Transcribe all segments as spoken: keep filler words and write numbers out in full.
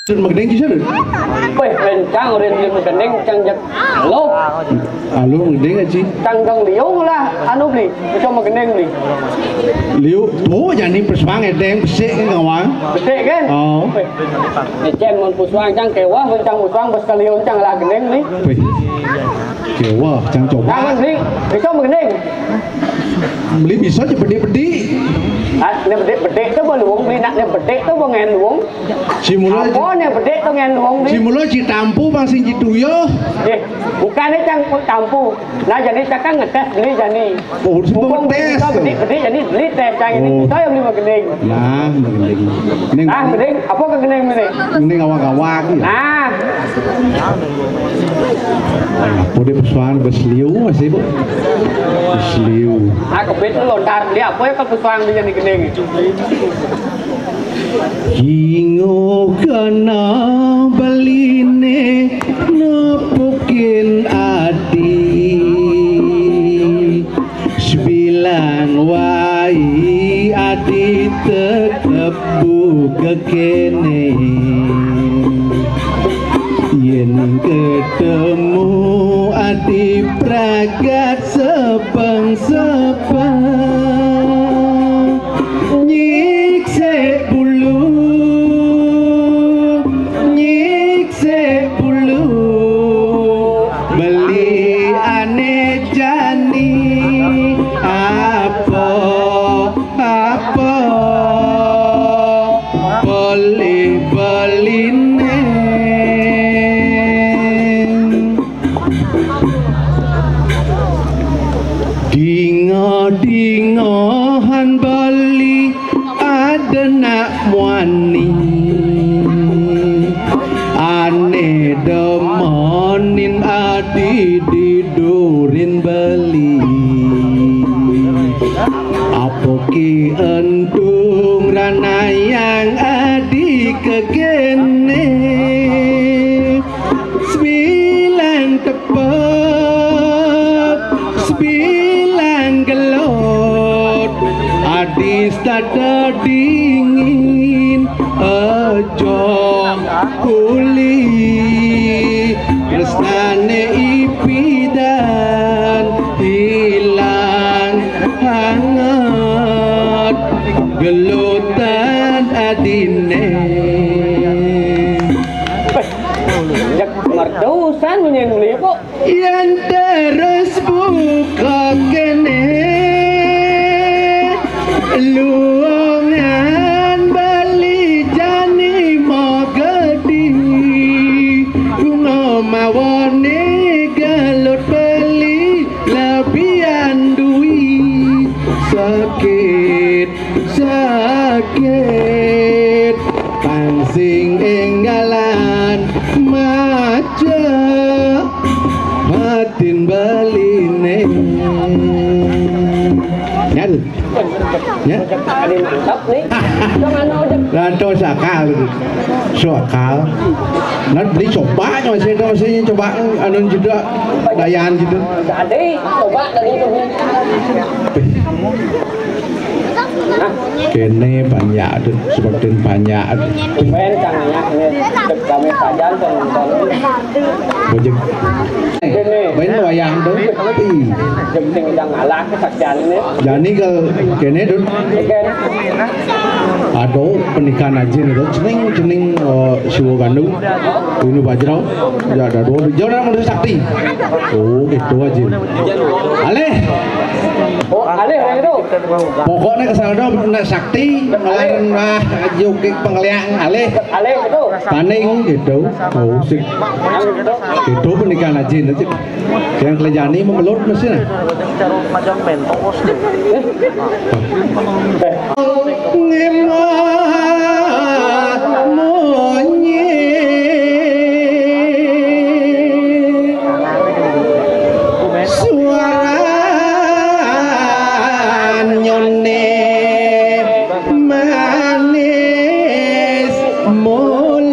Magending ci, Dut? Wéh, rencang rin, rin magending, cang jak. Halo. Halo, magending, Aji. Cang jang liu lah, anu, Bli. Bisa magending, Bli. Liu, tuh, jani pesuang édéng, besik kan, kawan. Besik kan? Oh. Wéh. Écén mun pesuang, cang kéweh, mun cang pesuang, bes kaliun, cang lah gending, Bli. Wéh. Kéweh, cang coba. Cang, Bli. Bisa magending. Beli bisa aja bedik-bedik. Ah, né bedik-bedik to ba luung, Bli, nak né bedik to ba ngén luung. Ci mula, apa né bedik to ngén luung, Bli? Ci mula ci tampu bang sing ci tuyuh. Eh, bukan né cang tampu. Nah, jani cang kan ngetés Beli jani. Oh, sebab mumpung ngetés bisa to. Bedik-bedik jani Beli téh cang ini. Oh. Bisa ya Beli magending. Nah, magending. Ning, nah, magending, apa ka gending ini? Ning awak-awak ya. Nah. Apa dia pesuang bes liu masih, Bu? Bes liu. Nah, kebit lu lontar Beli apa ya ka pesuang dia nih gending. Inguh kena beliné nepukin adi. Sebilang wai adi tetep buka kéné. Yén ketemu adi pragat sebeng-sebeng. Nyiksik bulu, nyiksik bulu. Beli ané jani apa, apa, beli-beliné. Dinga-dingahan Bali ada nak muani. Ané demenin adi didurin Bali. Apa ki entung ranayang adi kekéné. Sebilang tepet, sebilang gelut, adi setada dingin, aja kuli. Tresnané ipidan ilang hangat, gelutan adiné. Jak merdusan munyin Beli kok. Yén terus buka kéné, luungan Bali jani magedi. Bunga mawané gelut Bali lebihan duit. Sakit, sakit, pansing énggalan maca batin Baliné. Nyal. Ya. Ada mantap nih. Dong anu aja. Lantos akal. So akal. Nah, beli coba aja masih ada masih coba anu juga dayan gitu. Ada coba dari itu. Kéné banyak tuh, seperti banyak tuh. Main kang ya, ini kami pajan tuh nonton. Bojek. Kéné. Main wayang tuh. Ih. Jeung sing udah ngalah kesaktian ini. Jani ke kéné tuh. Kéné. Aduh, pernikahan aja nih tuh, cening cening, eh, Siwo Gandung, Winu Bajrau, ya ada dua, jauh dari Sakti. Oh, gitu aja. Alih. Oh, alih, alih itu. Pokoknya kesana nek Sakti, ngelarin wah, joget pengeliang, alih. Alih itu. Tanding gitu. Oh, sik. Yang itu. Itu pernikahan aja nanti. Yang kelejani memelut mesin. Ngimah munyi suaranyone manis mulus.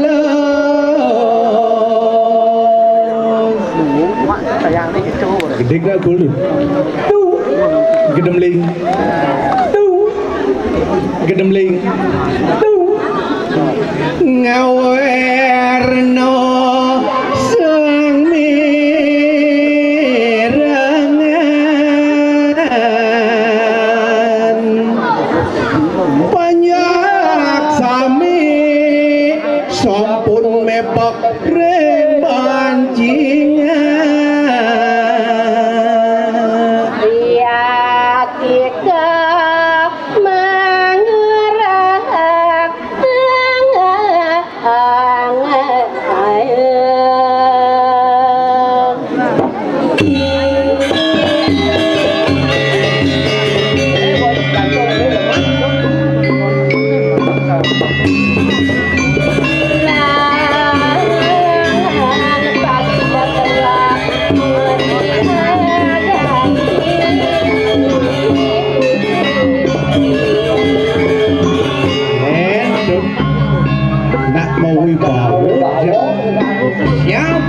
Gedé gak gol tuh? Tuh. Gedemling. Tuh. Gedemling. Tuh. Ngawerna sang mirengan, panjak sami sampun mepek ring bancingan. Iya, kita mangurang Nak mau wibawa, siap.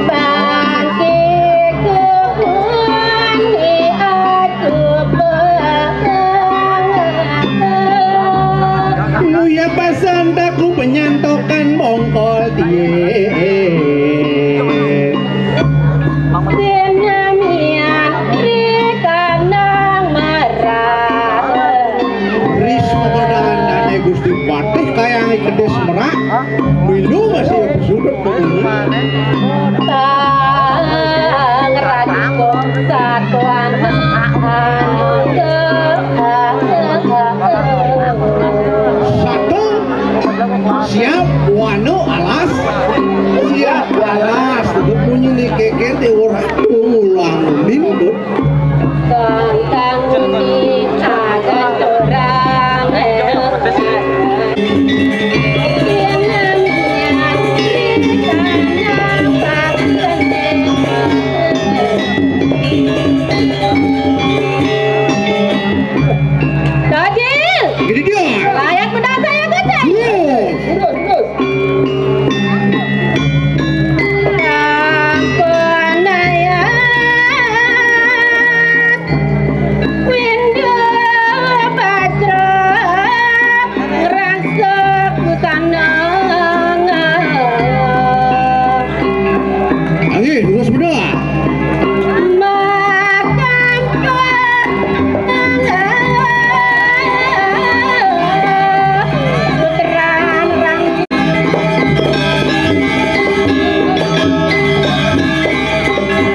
Bangke kukuan di aku. Muya pasan taku penyantokan mongkol tie. Sinamian ri kanang marah. Ris papadangan dane Gusti Patih kayang kedis merak. Milu masih sudut. Tang raja kota tuan. Satu. Siap, wanu alas. Siap, alas. Bunyi ni keker di orang ulang minggu. Tentang bunyi ada orang. Tajil. Gini dia. Layak menang saya kata. Iya. Ayo, terus berdoa. Makan.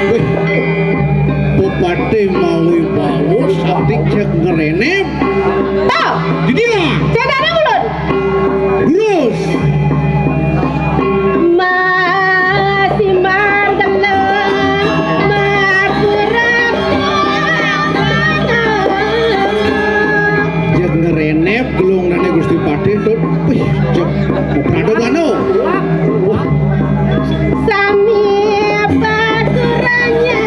Wih, pepatih mawi bawus, adik cek ngerenep. Tuh. Jadi lah. Cedara ulun. Terus. Masih margelang, markurang. Cek ngerenep, gelung nane Gusti Patih, tuh. Wih, cek. Prado Bano. Wah. Sami apa kurangnya?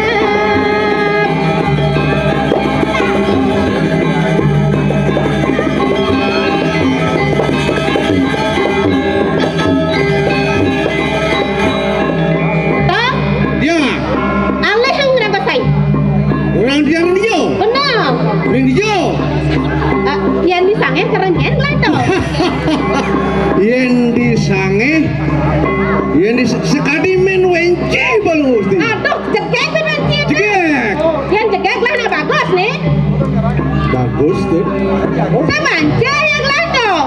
Toh? Ya. Alih yang berapa, say? Orang dia, orang dia. Benar. Orang dia. Ah, yang disangeh keren yen lah itu. Yen disangeh, yen dis-, sekadi men wenci balu Gusti. Aduh, jegeg men wenci. Jegeg. Yen jegeg lah, nah, bagus nih. Bagus tuh. Saya manca yang lah tuh.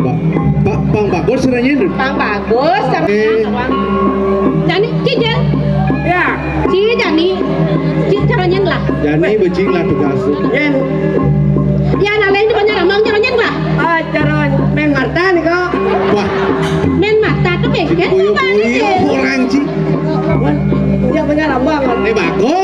Ba-, pa-, pang bagus seranya tuh. Pang bagus sama. Eh. Jani, Ci, Jen. Ya. Ci, Jani. Ci, caranya lah. Jani becing lah tugas. Jen. Ya, nah, lain depannya ramang, caranya lah. Ah, caron main Marta nih, kok. Wah. Main Marta tuh kayak gitu, Pak, Ci. Orang, Ci. Ya, punya ramang. Eh, bagus.